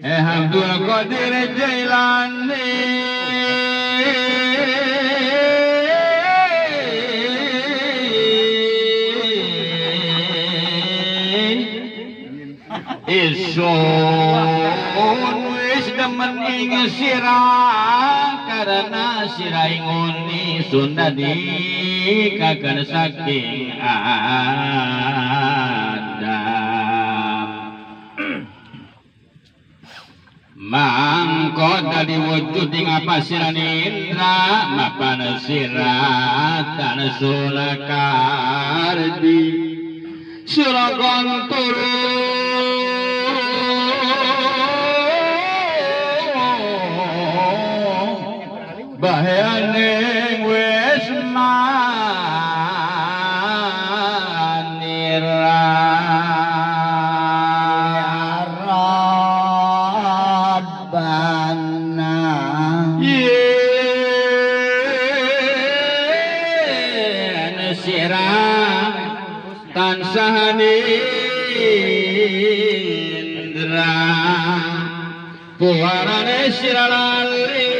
Abdul Qadir Jailani. Isun wis demen ing sira karena sira ingoni sun dadi kagan saking Adam. Mangko dadi wujud ing apa sirane indra mapan sira tan sulakardi sira kon turu bahayane wis manira. Rabbana Yen sira tansah nindra puarane sira lali.